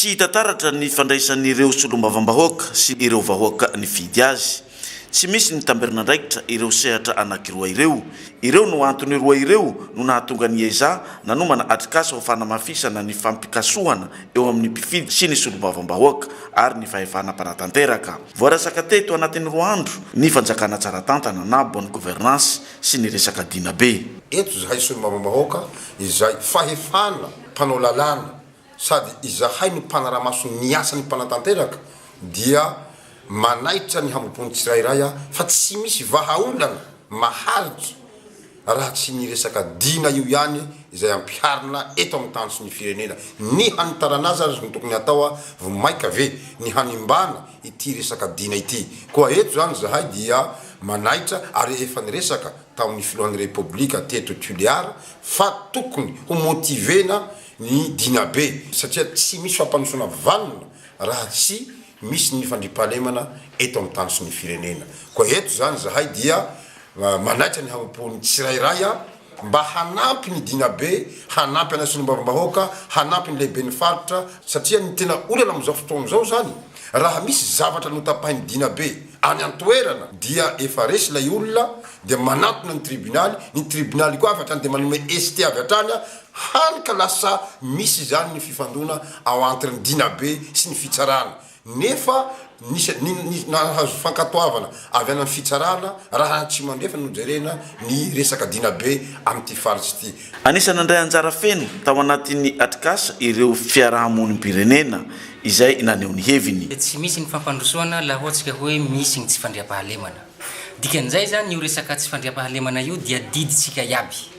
Tsy hita taratra ny fandraisan'ireo solombavambahoaka sy ireo vahoaka nifidy azy. Tsy misy ny tamberin'andraikitra ireo sehatra anankiroa ireo. Ireo no antony roa ireo no nahatonga ny ESA nanomana atrikasa ho fanamafisana ny fampikasohana eo amin'ny mpifidy sy ny solombavambahoaka ary ny fahefana mpanatanteraka. Voaresaka teto anatin'ny roa andro ny fanjakana tsara tantana na bonne gouvernance sy ny resaka dinabe. Eto izahay solombavambahoaka izay fahefana mpanao lalàna sady izahay no mpanaramaso ny asan'ny mpanatanteraka dia manaitra ny hambom-pon'ny tsirairay aho fa tsy misy vahaolana maharitra raha tsy ny resaka dina io ihany izay ampiharina eto amin'ny tany sy ny firenena. Ny hanitarana azy ary no tokony hatao vao maika ve ny hanimbana ity resaka dina ity. Koa eto izany izahay dia manaitra ary efa niresaka tamin'ny filohan'ny Repoblika teto Tuléar fa tokony ho motiver-na ny dinabe satria tsy misy fampandrosoana vanona raha tsy misy ny fandriampahalemana eto amin'ny tany sy ny firenena. Koa eto izany izahay dia manaitra ny hambom-pon'ny tsirairay mba hanampy ny dinabe, hanampy anay solombavambahoaka, hanampy ny lehiben'ny faritra satria ny tena olana amin'izao fotoana izao izany raha misy zavatra notapahin'ny dinabe any an-toerana dia efa resy ilay olona dia manantona ny tribunaly, ny tribunaly koa avy hatrany dia manome ST avy hatrany Hany ka lasa misy izany ny fifandona ao entre ny dinabe sy ny fitsarana. Nefa nisy ny ny nahazo fankatoavana avy any amin'ny fitsarana raha any Atsimo Andrefana no jerena ny resaka dinabe amin'ity faritra ity. Anisan'ny nandray anjara feno tao anatin'ny atrikasa ireo fiarahamonim-pirenena izay naneho ny heviny. Tsy misy ny fampandrosoana laha ohatsy ka hoe misy ny tsy fandriampahalemana. Dikan'izay zany io resaka tsy fandriampahalemana io dia didintsika iaby.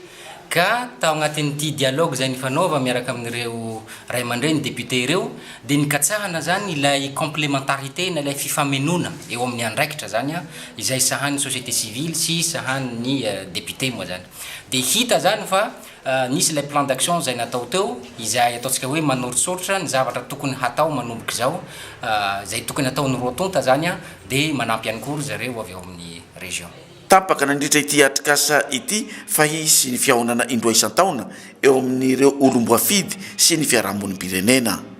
Ka tao agnatin'ity dialogue izay nifanaova miaraka amin'ireo ray aman-dreny député ireo dia nikatsahana zany ilay complémentarité na ilay fifamenoana eo amin'ny andraikitra zany izay sahanin'ny société civile sy sahanin'ny député moa zany. Dia hita zany fa nisy ilay plan d'action izay natao teo izay ataontsika hoe manoritsoritra ny zavatra tokony hatao manomboka izao, izay tokony hataon'ny roa tonta zany dia manampy ihany koa ry zareo avy ao amin'ny région. Tapaka nandritra ity atrikasa ity fa hisy ny fihaonana indroa isan-taona eo amin'ireo olom-boafidy sy ny fiarahamonim-pirenena.